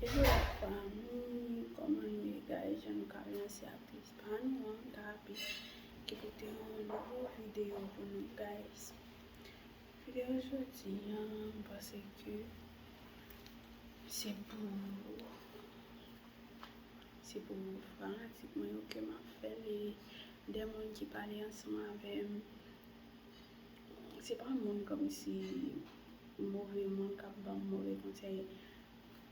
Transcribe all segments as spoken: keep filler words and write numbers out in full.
Hello fanmi, kòman nou ye guys? Jan nou ka ranse a plis pa nou an, Gaby ki pote yon nouvo videyo pou nou guys. Videyo jodi an, m panse ke se pou, se pou fanatik mwen yo ke m ap fè li, de moun ki pale ansanm avè m. Se pa moun kòmsi move moun k ap ban m move konsèy,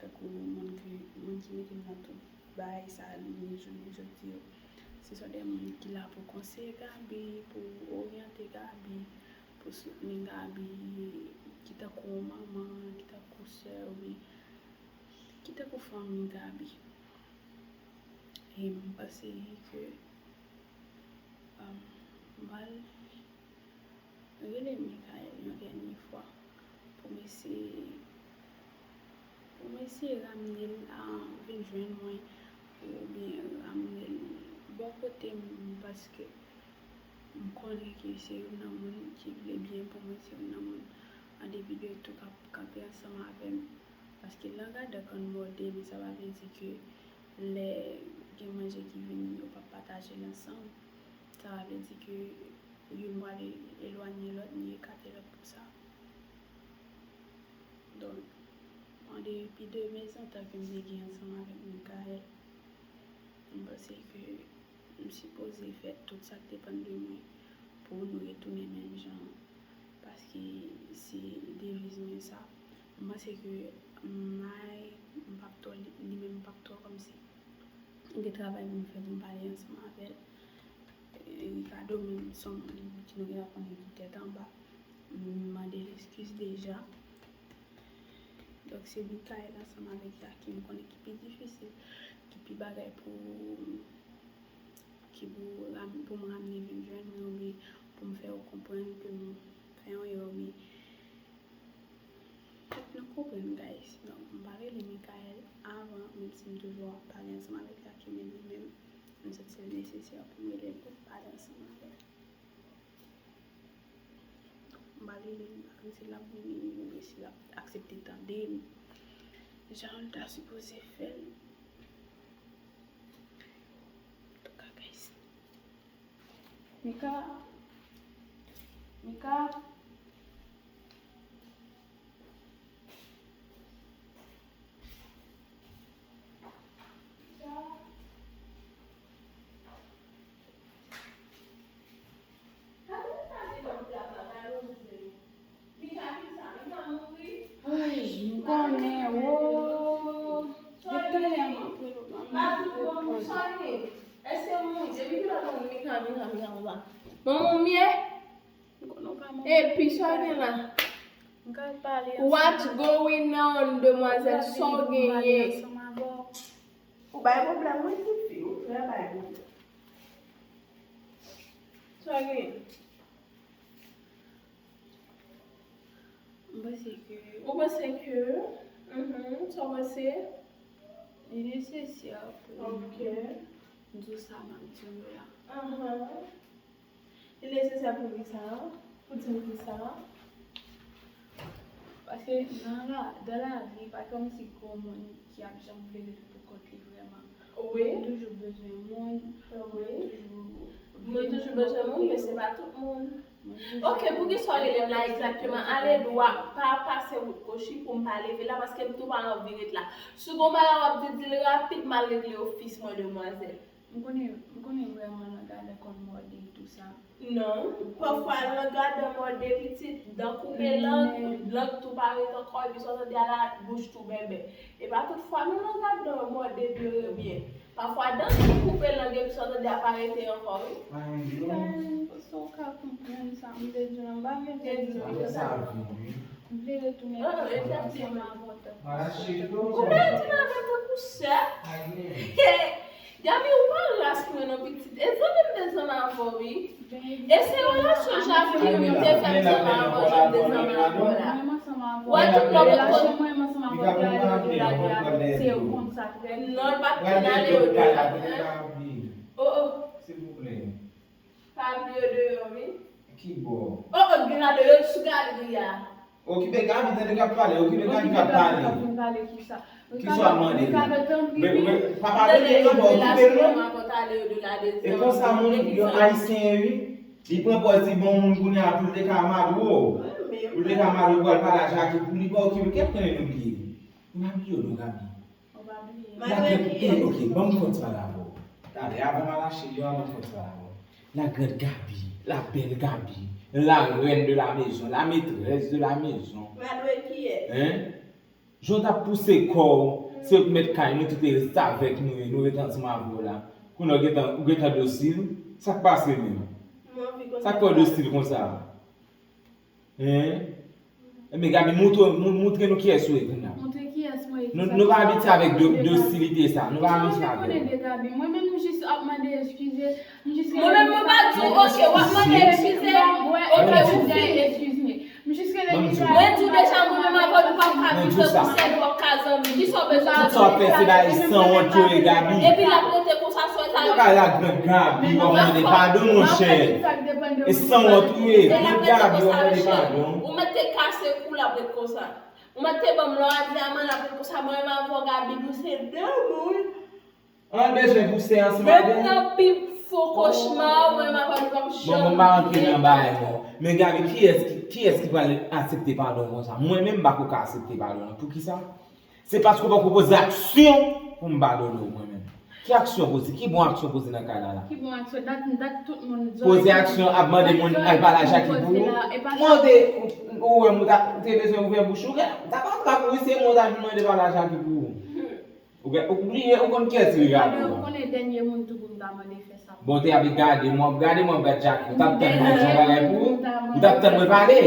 tankou moun ki, moun ki mete m nan tout bagay sa nou ye jounen jodi yo. Se swa de moun ki la pou konseye Gaby, pou oryante Gaby, pou soutni Gaby, ki tankou yon manman, ki tankou sè, oubyen ki tankou fanmi Gaby. E m panse ke, um, m pral rele Michael yon dènye fwa pou m eseye, pou m eseye ramne l a vin jwenn mwen, oubyen ramne l bò kote m, paske m konnen ke se youn nan moun ki vle byen pou mwen, se youn nan moun, an depi de tou, k ap kanpe ansanm avè m. Paske lan gadan kann mòde, men sa pa vle di ke lè gen manje ki vini, yo p ap pataje l ansanm. Sa pa vle di ke youn pral elwanye lòt, ni ekate lòt pou sa. Donk, an depi de mezantant ke m te gen ansanm avèk Michael, m panse ke m sipoze fè tout sa k depann de mwen pou nou retounen menm jan an. Paske se deviz mwen sa. M panse ke may, m p ap twò li, li menm m p ap twò kòmsi gen travay pou m fè pou m pale ansanm avè l. E, Ricardo menm se yon moun ki nou gentan konnen ki tèt anba. M mande l eskiz deja. Donk, se Michael ansanm avèk Jackie m konnen ki pi difisil, ki pi bagay pou, ki pou ram-, pou m ramne vin jwenn mwen, oubyen pou m fè yo konprann ke m fè yon erè, oubyen nou konprann, guys. Donk, m pa rele Michael avan, menm si m toujou ap pale ansanm avèk Jackie, men li menm, m santi l nesesè pou m rele l pou m pale ansanm avè l. M pa rele l, m pa konn si l ap vini, oubyen si l ap aksepte tande m jan l ta sipoze fè l. Antouka, guys. Mika. Mika. Ay, m konnen, woo. Depi talè a m ap rele w, m ap reponn. Manman m ye? Epi sa w gen la? What's going on, demwazèl? Sa w genyen? Ou bay pwoblèm, wi, tifi. Ou trè bay pwoblèm. Sa w genyen? M panse ke... Ou panse ke? Mhm, sa w panse? Li nesesè pou... Ok. M di w sa m ap di w la. Ahan. Li nesesè pou kisa? Pou di m kisa? Paske nan la, dans la vie, pa kòmsi gon moun ki ap janm vle ret pou kont li vrèman. Wi. Ou toujou bezwen moun. Wi. Ou toujou... Mwen toujou bezwen moun, men se pa tout moun. Ok, poukisa w rele m la egzakteman? Ale dwa, pa pase wout Kochi pou m pa leve la, paske m tou pa anvi ret la. Si gon bagay w ap di, di l rapid, m al regle ofis mwen, demwazèl. M konnen, m konnen vrèman nan gadan konn mòde tou sa. Non, pafwa nan gadan mòde pitit, dan koupe lang, lang tou parèt ankò, epi sa w tande a la, bouch tou bèbè. E pa tout fwa non nan gadan mòde byen rebyen. Pafwa dan tou koupe lang, epi sa w tande a pa rete ankò, wi. Sa w ka konprann sa m vle di w, m pa vle di w. M vle retounen ansanm avè w. Ou vle retounen avè m tankou sè? Gaby, ou pa ras mwen non, pitit. E zanmi m te zanmi avè w, wi. E se relasyon Jackie wi m te fè m zanmi avè w, jan m te zanmi avè w la. Wè tout lòt bò. Non, l pa t konn ale odela. Oh, oh. Pa bliye deyò, wi. Ki bò? Oh, oh, gen la deyò sou galri a. Okipe Gaby, tande k ap pale, okipe Gaby k ap pale. Kisa w ap mande li? Papa, tande, tande, okipe l non. E konsa moun yo, Ayisyen ye wi. Li pran pòz li bon moun kounye a pou l te ka madwo. Pou l te ka madwo pou al pale a Jackie pou li pa okipe l. Kèt tande nou bliye. Nou pa bliye w non, Gaby. La grande, ok, ok, ban m fè yon ti pale avè w. Talè, avan m al achte li yo, ban m fè yon ti pale avè w. La grande Gaby, la belle Gaby, la reine de la maison, la maîtresse de la maison. Madwe kiyès? Hein? Jan w t ap pouse kò w, se yo k mèt kay nou, tout restavèk nou ye, nou ret ansanm avè w la. Kounye a w gentan, ou gentan dosil, sa k pase menm? Sa k fè w dosil konsa? Hein? Ebyen, Gaby, moutre, mou-, moutre nou kiyès ou ye kounye a. Moutre kiyès mwen ye, nou, nou pa abitye avèk do-, dosilite sa. Nou pa abitye avèk. Mwen menm, m jis ap mande eskize. Mwen menm, mwen pa di w, ok, w ap mande eskize. Ok, ou fini. M jis rele li. Mwen di w deja, mwen menm avè w, nou p ap ka viv tankou sèl, w ap ka zanmi. Kisa w bezwen avè m? Tout sa w ap fè, se bagay sanwont yo ye, Gaby. Epi l ap rete konsa, sou eta. Kay la, grande Gaby, w ap mande padon, monchè. E sanwont ou ye, grande Gaby, w ap mande padon. Ou mèt te kase kou l ap ret konsa. Ou mèt te ban m lò a di a, man, l ap ret konsa. Mwen menm avè w, Gaby, nou se de moun. An bezwen pouse ansanm avè w. Menm nan pi fo kochma, mwen menm avè w, nou p ap janm. Bon, bon, m pa rantre nan bagay non. Men Gaby, kiyès ki, kiyès ki pral aksepte padon konsa? Mwen menm, m pa ko ka aksepte padon an. Poukisa? Se paske w poko poze aksyon pou m padone w mwen menm. Ki aksyon poze? Ki bon aksyon poze nan kay la la? Ki bon aksyon? Dat, dat tout moun zòrèy. Poze aksyon ap mande moun al pale a Jackie pou ou? Mwen te, ou wè m, ou ta, ou te bezwen ouvè bouch ou, ou ta pa t ap ri, se mwen ou ta vin mande pale a Jackie pou ou. Ou gen, ou bliye, ou konn kiyès li rate ou. Ou konnen dènye moun tou pou m ta mande fè sa. Bon, te ap gade m, w ap gade m, w ap gad Jackie. Ou t ap tann mwen di yon bagay pou ou? Ou t ap tann mwen pale?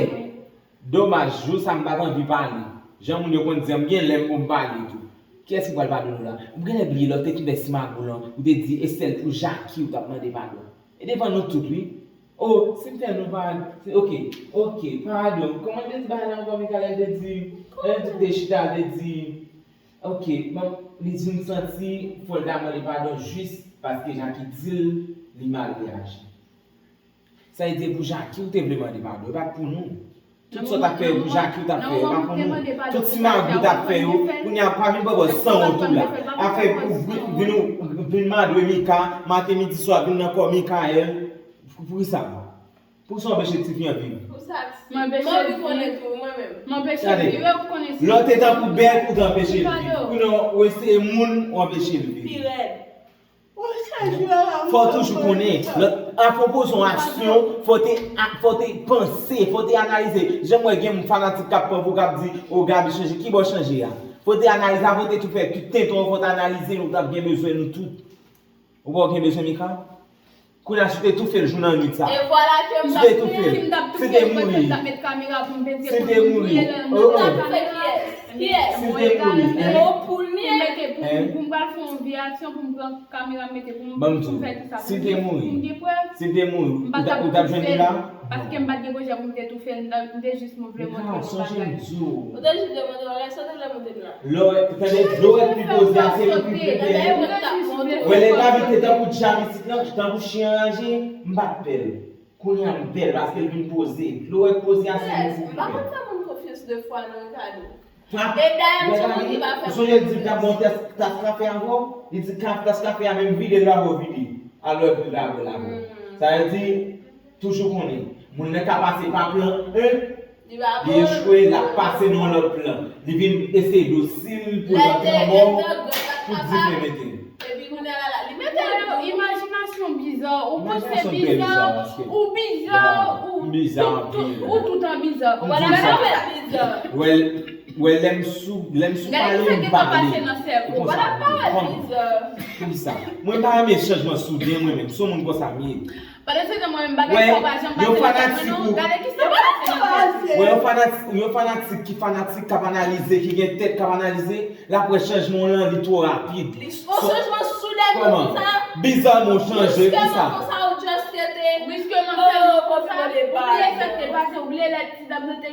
Domaj, jou sa m pa t anvi pale. Jan moun yo konn di an, m gen lè m pou m pale tou. Kiyès ki pral padone w la? Ou genlè bliye lè w te fè simago lan, ou te di e sèl pou Jackie ou t ap mande padon. E devan nou tout, wi. O, si m fè nou pa, ok, ok, padon. Kòman l te di bagay la ankò, Michael? L te di, lè nou tout te chita, l te di, ok, bon, li di m santi fò l ta mande padon jis paske Jackie di l li mal reyaji. Sa vle di pou Jackie ou te vle mande padon, e pa t pou nou. Tout sa w t ap fè yo pou Jackie ou t ap fè yo, e pa pou nou. Tout simago w t ap fè yo, kounye a pa vin pran pòz sanwont ou la. Afè ou vin, vin, vin madwe Mika, maten, midi, swa, vin nan kò Michael. Pou, poukisa? Poukisa w anpeche tifi an viv? M anpeche l viv. Lè w te tankou bèt, ou te anpeche l viv. Kounye a w eseye moun, ou anpeche l viv. Fò w toujou konnen, lòt, an pwopoze yon aksyon, fò w te, a- fò w te panse, fò w te analize. Jan m wè gen moun fanatik k ap pran pou k ap di, o, Gaby chanje, kibò chanje a? Fò w te analize, avan w te tou fè tout tenten w, fò w te analize, nou t ap gen bezwen nou tout. Ou pa w gen bezwen Mika? Kounye a, si w te toufe l jou nan nwit sa. Si w te toufe l, si l te mouri. Si l te mouri. Oh, oh. Si l te mouri, hein? Pou l mete, pou, pou m pral fè yon vye aksyon, pou m pran kamera, m mete pou m, pou m fè tout sa. Si l te mouri, si l te mouri, ou t ap, ou t ap jwenn li la? Paske m pa t gen pwojè pou m te toufe l, m te jis m vle montre yon bagay. Ou te jis vle montre yon bagay, sa w te vle montre m la? Lè w, tande, lè w wè li poze a, se li ki pete. Wè, lè Gaby te tankou djab isit lan, tankou chen anraje, m pa t pè l. Kounye a m pè l paske l vin poze. Lè w wè poze a, se li ki pete. M pa konn fè moun konfyans de fwa non, Ricardo. E dayè, m se moun ki pa fè moun konfyans. Ou sonje l di l t ap bon tès, tès kafe avè w? Li di ka-, tès kafe a menm vide l avè w vide. Alò epi l ta bwè l avè w. Sa vle di, toujou konnen, moun nan ka pase pa plan en, li echwe, l ap pase nan yon lòt plan. Li vin eseye dosil pou l rantre anba w, pou dife mete l. Epi kounye a la, li mete l. Imajinasyon biza, ou panse biza, ou biza, ou tout, ou tout an biza. Ou pa la biza. Wè, wè, lè m sou, lè m sou pale, m pale. Ou konn sa, m konn. Poukisa? Mwen pa renmen chanjman souden, mwen menm. Se yon moun konsa m ye. Pandan se tan, mwen menm, bagay sa pa janm pase nan tèt mwen non. Gade kisa k pase nan tèt mwen. Wè, yon fanatik, yon fanatik ki fanatik, k ap analize, ki gen tèt, k ap analize, l ap wè chanjman w lan, li twò rapid. Yon chanjman souden konsa. Bizarman w chanje, kisa? Konsa, ou just rete. Brusquement, ou bliye sa k te pase, ou bliye lè ti dam nan te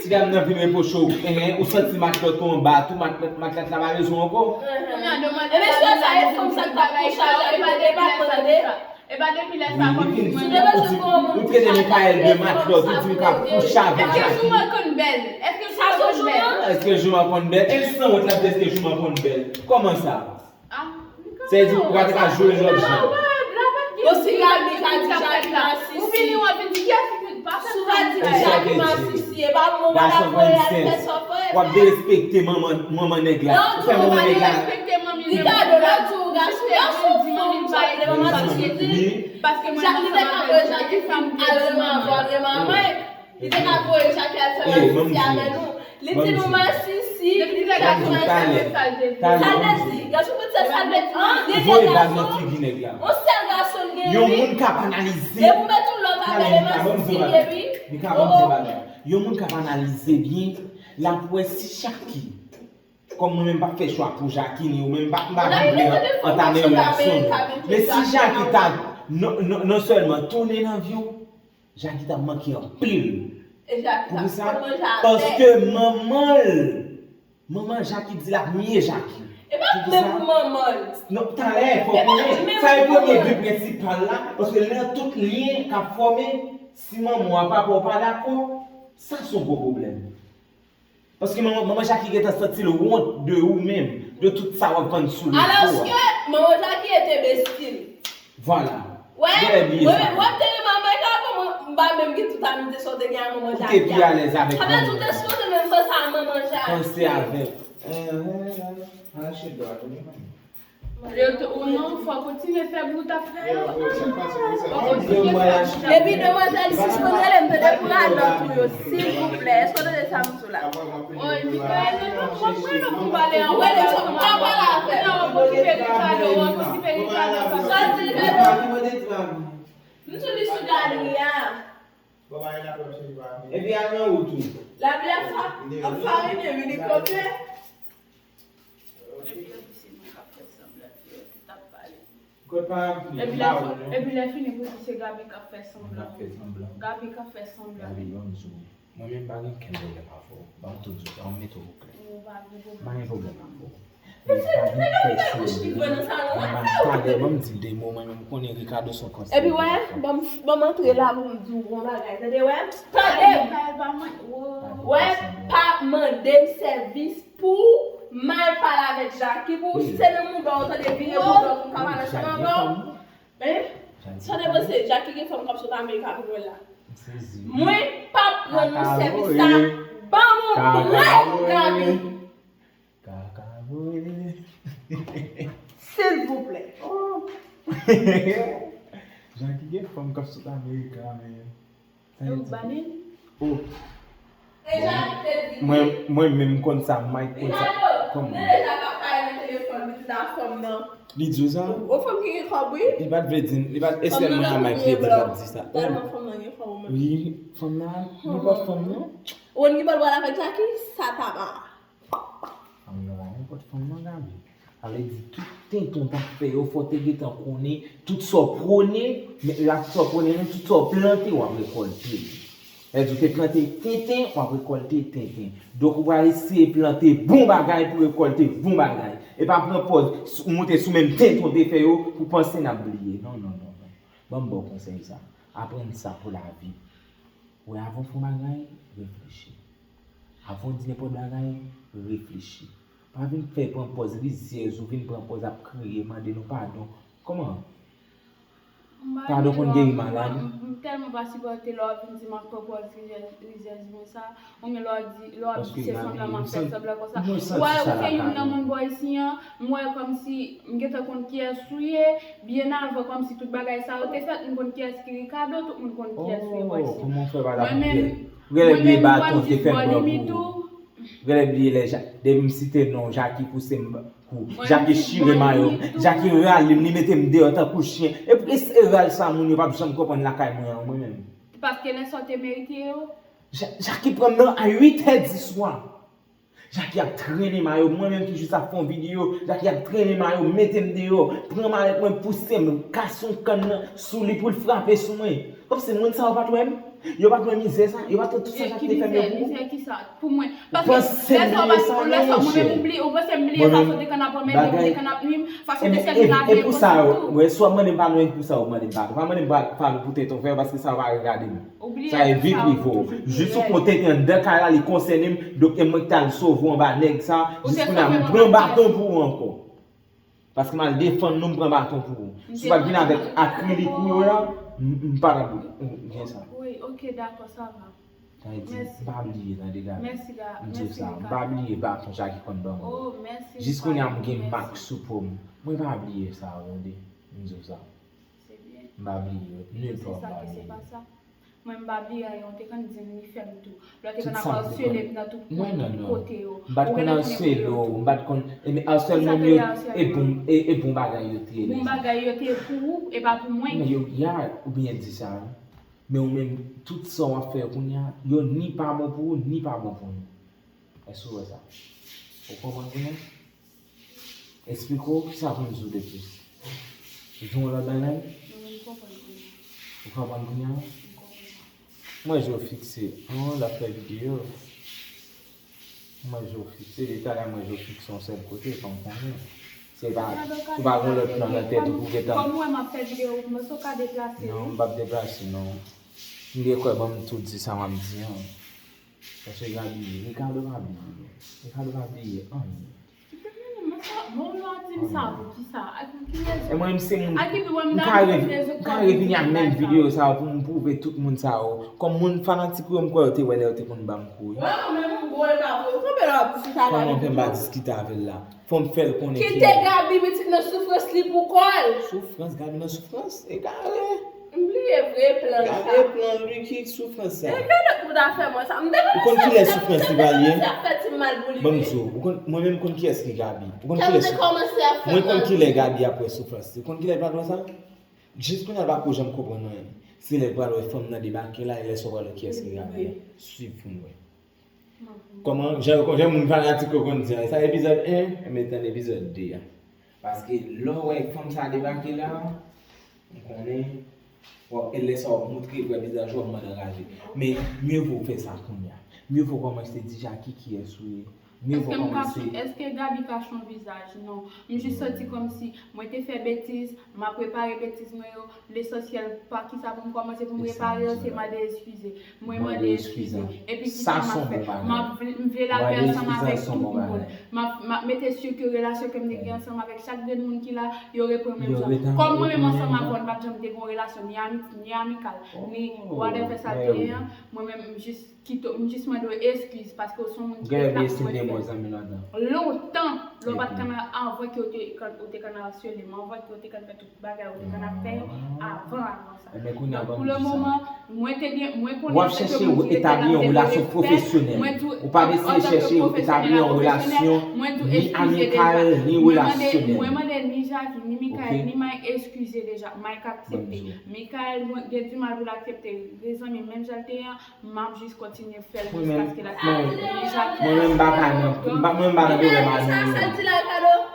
Ti dam nan vin repwoche w, enhen, ou santi matlòt ou anba, tou matlòt, matlòt la pa bezwen w ankò. Enben, sè sa, e fanm sa k t ap kouche avè l, e pa, e pa tande. E pa depi lè sa kòm si mwen menm. Ou trete Mikaèl de matlòt, ou di m k ap kouche avèk Jackie. Èske jouman konn bèl? Èske jouman konn bèl? Èske jouman konn bèl? E l sanwont l ap di èske jouman konn bèl. Kòman sa? Se di ou pa t ka jwe lòt jan. Bon, si Gaby ka di Jackie masisi. Ou vini, w ap vin di kiyès ki pa fè sa. Si w ka di Jackie masisi, e pa bon, w ap voye al fè sa w fè. W ap derespekte manman, manman nèg la. Ou fè manman nèg la. Li ka do la tou, gason, gason, fanm, sa vle manman masisi. Paske mwen, Jackie te ka voye Jackie al renmen avè w, al renmen avè w. Li te ka voye Jackie al fè masisi avè nou. Li di nou masisi, li di Jackie masisi. Sa l te di? Gason, kout sa l te di? Li di gason. On sèl gason l genyen. Yon moun k ap analize. Depi w met yon lòt avè l, e masisi li ye wi. Mika, ban m di bagay. Yon moun k ap analize byen, l ap wè si Jackie Kòm mwen menm m p ap fè chwa pou Jackie, ni ou menm m p ap, m pa janm vle antame relasyon nou. Men si Jackie ta non, non, non sèlman tounen nan vi w, Jackie t ap manke anpil. Poukisa? Paske manman l, manman Jackie di l ap nye Jackie. Poukisa? Non, talè, fò w konnen. Sa e premye bi prensipal la, paske nan tout lyen k ap fòme, si manman w a papa w pa dakò, sa se yon gwo pwoblèm. Paske manman, manman Jackie gentan santi l wont de ou menm, de tout sa w ap vann sou rezo a. Alòske manman Jackie ete bestil. Vwala. Wè, wè, wè, m te renmen manman Jackie, mwen, m pa menm gen tout amite sa w te gen ak manman Jackie a. Ou te pi alèz avèk manman Jackie. Sa vle di ou te sipoze menm panse a manman Jackie. Panse avèk. Ehe, ala chedwa, tande manmi. Yo te, ou non, fò w kontinye fè bri w t ap fè yo. Fò w kontinye fè bri w t ap fè. Epi demwazèl, sispann rele m, tande, pou radòt ou yo, silvouplè. Èske w tande sa m di w la? Oy, Mikaèl, mwen, mwen, mwen, mwen, mwen pale an. Mwen, mwen, mwen pale avè l. Mwen, mwen, mwen pale avè l. Sa di, m sou li sou galri a. Epi al nan wout ou. Lapli ap fa-, ap farinen, wi, li kanpe. Epi lè, epi lè fini pou di se Gaby k ap fè sanblan. Gaby k ap fè sanblan. Gaby, ban m di w. Mwen menm m pa gen kenn pwoblèm avè w. Ban m tou di w, ban m mete w oklè. M pa gen pwoblèm avè w. Men pa gen pèsonn. Mwen pa talè, ban m di w de mo, mwen menm m konnen Ricardo se yon konsèy. Epi wè, ban m, ban m antre la pou m di w yon bagay. Tande, wè? Tande! Wè, pa mande m sèvis pou m al pale avèk Jackie pou se nan mouda w tande vire mouda w pou m ka pale ansanm avè w. Hein? Sa w te panse? Jackie gen fanm k ap sot Amerik avè mwen la. Mwen p ap rann ou sèvis sa. Ban m yon brèk, Gaby. Silvouplè. Jackie gen fanm k ap sot Amerik la, men. Ou banin? Oh. Mwen, mwen menm m konn sa, Mike konn sa. Kòman? Li di w sa? Li pa t vle di, li pa t, e sèlman a Mike li te ka di sa. Wi, fanm nan, nenpòt fanm nan. Ou konn ki bò l pral avèk Jackie? Satama. Fanm nan pa nenpòt fanm nan, Gaby. Sa vle di tout tenten w t ap fè yo, fò w te gentan konnen tout sa w pwone, men la tout sa w pwone, men tout sa w plante, w ap rekòlte. Sa vle di w te plante tenten, w ap rekòlte tenten. Donk ou pral eseye plante bon bagay pou rekòlte bon bagay. E pa pran pòz, ou monte sou menm tenten w te fè yo pou panse n ap bliye. Non, non, non, non. Ban m ba w konsèy sa. Aprann sa pou lavi. Wè, avan w fè yon bagay, reflechi. Avan w di nenpòt bagay, reflechi. Pa vin fè pran pòz rizyèz ou vin pran pòz ap kriye, mande nou padon. Kòman? Padon konn geri maladi. M tèlman pa sipòte lè w ap vin di m ap pran pòz rizyèz, rizyèz mwen sa. Oubyen lè w ap di, lè w ap di se sanblan m ap fè sanblan konsa. Ou wè, ou se youn nan moun bò isi an, m wè kòmsi m gentan konn kiyès ou ye, byen avan kòmsi tout bagay sa yo te fèt, m konn kiyès ki Ricardo, tout moun konn kiyès ou ye bò isi an. Mwen menm, mwen menm m pral jis bò limit ou. Genlè bliye lè Ja-, depi m site non Jackie pouse m kou. Jackie chire mayo m. Jackie rale m, li mete m deyò tankou chen. E, e, e ral sa moun yo p ap janm konprann lakay mwen an, mwen menm. Paske lè sa w te merite yo. Ja-, Jackie pran m nan a uit è di swa. Jackie ap trennen mayo m, mwen menm ki jis ap fè yon videyo. Jackie ap trennen mayo m, mete m deyò, pran malèt mwen, pouse m, kase yon kann nan sou li pou l frape sou mwen. Kòmsi moun sa yo pa t wè m. Yo pa t wè mizè sa? Yo pa t wè tout sa Jacques te fè m yo pou ou? Mizè ki sa? Pou mwen. Paske lè sa w pa lè sa mwen menm oubli, ou panse m bliye fason te konn ap anmède m, te konn ap nwi m, fason te sèvi lavi m. E pou sa, wè, si w ap mande m padon, e pou sa w mande m padon. Pa mande m padon pou tèt ou fè, paske sa pa regade m. Sa e vi prive w. Jis ou konn tete anndan kay la, li konsène m, donk e mwen ki t al sove w anba nèg sa, jis kounye a m pran baton pou ou ankò. Paske m al defann nou, m pran baton pou ou. Si w pa t vin avèk akrilik ou yo la, m pa t ap gen sa. Wi, ok, dakò, sa va. Sa vle di, m pa bliye, tande, Gaby. M di w sa, m pa bliye baton Jackie konn ban mwen. Jis kounye a m gen mak sou po m. Mwen pa bliye sa, tande. M di w sa. M pa bliye, nil pa w m pa bliye. Mwen m pa bliye anyen, ou te konn di m li fè m tou. Lè w te konn ap asele m nan tout kote yo. M pa t konn asele w, m pa t konn. E men asèlman m yo, e bon, e bon bagay yo te ye. Bon bagay yo te ye pou ou, e pa pou mwen. Men yo, ya, ou byen di sa wi. Men ou menm, tout sa w ap fè yo kounye a, yo ni pa bon pou ou, ni pa bon pou nou. Èske w wè sa? Ou konprann kounye a? Eksplike w kisa pou m di w de plis. Ou di yon lòt bagay? Ou konprann kounye a? Ou konprann kounye a? M wè je w fikse. An, l ap fè videyo. M wè je w fikse. Depi talè m wè je w fikse yon sèl kote, fò m konnen. Se pa, ou pa gen lòt plan nan tèt ou pou gentan. Kòm ou wè m ap fè videyo, ou panse w ka deplase wi? Non, m p ap deplase non. M gen kwè ban m tou di sa m ap di an. Paske Gaby, Ricardo pa bliye. Ricardo pa bliye anyen. E mwen menm se moun, m ka revini ak menm videyo sa yo pou m pwouve tout moun sa yo. Kòm moun fanatik ou yo, m kwè yo te wè lè yo te konn ban m kou wi. Kòman fè m pa diskite avè l la? Fò m fè l konnen ki. Kite Gaby, pitit nan soufrans li pou kò l. Soufrans, Gaby nan soufrans? Egare. M bliye vre plan sa. Gade plan li, ki soufrans sa? E gade pou ta fè mwen sa. M te konn. Ou konn kilè soufrans li pral ye? Ban m di w, ou konn, mwen menm m konn kiyès ki Gaby. Ou konn kilè soufrans? Mwen konn kilè Gaby ap wè soufrans li. Ou konn kilè l pral wè sa? Jis kounye a l pako janm konprann anyen. Se lè l pral wè fanm nan debake la, e lè sa w pral wè kiyès ki Gaby a. Swiv pou n wè. Kòman, jan, jan moun fanatik yo konn di an, sa epizòd en, enben tann epizòd de a. Paske lè w wè fanm sa debake la, m konnen, w ap, e lè sa w ap moutre vrè vizaj ou, w ap mande anraje. Men, mye vo w fè sa kounye a. Mye vo w kòmanse di Jackie kiyès ou ye. Mye vo w kòmanse. Èske Gaby kache yon vizaj? Non. M jis santi kòmsi mwen te fè betiz, m ap repare betiz mwen yo, Lesansyèl, pa kisa pou m kòmanse pou m repare yo, se mande eskize. Mwen mande eskize. Epi kisa m ap fè? M ap vle, m vle lapè ansanm avèk tout moun. M ap, m ap mete si ke relasyon ke m te gen ansanm avèk chak grenn moun ki la, yo repran menm jan. Kòm mwen menm ansanm avè w, n pa t janm te gen yon relasyon ni ami, ni amikal, ni whatever sa te ye an, mwen menm m jis kite w, m jis mande w eskiz paske w se yon moun ki te trap mwen fè lontan, lè w pa t konn, anvan ke w te, ou te konn asele m, anvan ke w te konn fè tout bagay ou te konn ap fè yo avan, avan sa. Donk, pou le moman, mwen te gen, mwen konnen se ke Bondye te nan devlope m, mwen tou, antanke pwofesyonèl, mwen tou eskize deja. Mwen mande, mwen mande ni Jackie, ni Michael, ni May eskize deja. May ka aksepte. Michael, mwen gen di mal pou l aksepte. Rezanmi, menm jan l te ye an, m ap jis kontinye fè l jiskaske l aksepte. Mwen menm m pa ka nan, m pa, mwen menm m pa nan pwoblèm avè moun.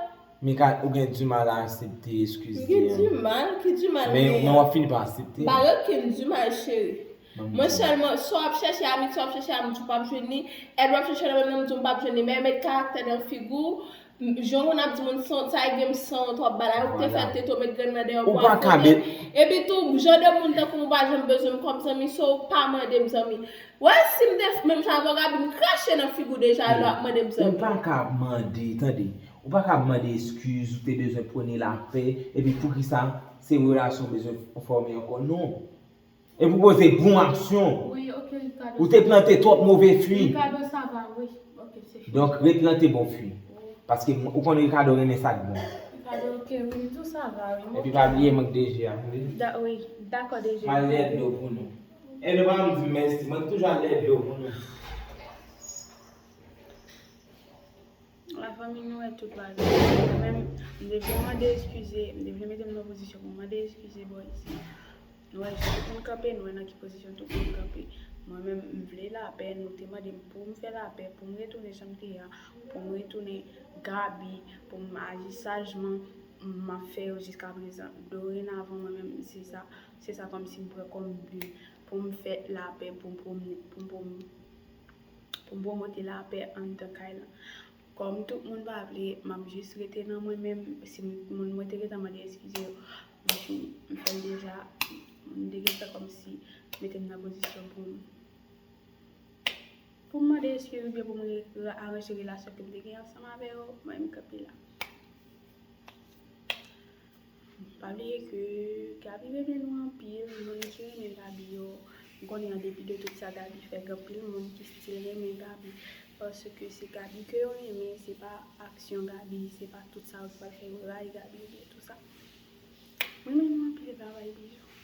Mika, ou gen dimal a aksepte eskiz li an. Ki dimal? Ki dimal m genyen? Men w ap fini pa aksepte. M pa gen okenn dimal, cheri. Mwen sèlman, si w ap chèche amitye, w ap chèche amitye, w p ap jwenn li. Èd w ap chèche nan men m, m di w m p ap jwenn li. Men met karaktè nan figi w, jan w konn ap di moun san, sa e gen m san w twòp bagay, ou te fè tete w met grenn nan dèyè w pa fwote. Epi tou, jan de moun tankou m ou pa janm bezwen m kòm zanmi, so w pa mande m zanmi. Wè, si m te menm jan avè w, Gaby, m krache nan figi w deja, lè w ap mande m zanmi. Ou pa ka mande, tande, ou pa ka mande eskiz, ou te bezwen pwone lapè, epi poukisa se relasyon w bezwen fòme ankò? Non. Epi w poze bon aksyon. Ou te plante twòp move fwi. Ricardo, sa va, wi. Ok, se fini. Donk, replante bon fwi. Paske ou konnen Ricardo renmen sa k bon. Ricardo, ok, wi, m tou sa va, wi. Epi pa bliye mank D G a, wi. Wi, dakò, D G. M al lè dlo pou nou. E nou pa janm di m mèsi, mwen toujou al lè dlo pou nou. Lafanmi, nou wè tout bagay. Mwen menm, m te vle mande eskize, m te vle mete m nan pozisyon pou m mande eskize bò isi. Nou wè jan tout moun kanpe, nou wè nan ki pozisyon tout moun kanpe. Mwen menm, m vle lapè, nou te mande m pou m fè lapè, pou m retounen jan m te ye a, pou m retounen Gaby, pou m aji sajman, m ap fè yo jiskaprezan. Dorenavan, mwen menm, se sa, se sa kòmsi m pran kòm bi. pou m fè lapè, pou m pwomne, pou m pwom- pou m pwomote lapè anndan kay lan. Kòm tout moun pa vle, m ap jis rete nan mwen menm. Si moun mwen te gentan mande eskize yo, m fin, m fè l deja. Moun te gentan kòmsi mete m nan pozisyon pou m, pou m mande eskize oubyen pou m re- re- aranje relasyon ke m te gen ansanm avè yo, mwen m kanpe la. Pa bliye ke Gaby renmen nou anpil, moun ki renmen Gaby yo, m konnen an depi de tout sa Gaby fè, gen anpil moun ki still renmen Gaby, paske se Gaby ke yo renmen, se pa aksyon Gaby, se pa tout sa yo ki pral fè yo rayi Gaby oubyen tout sa. Mwen renmen nou anpil, babay, bizou.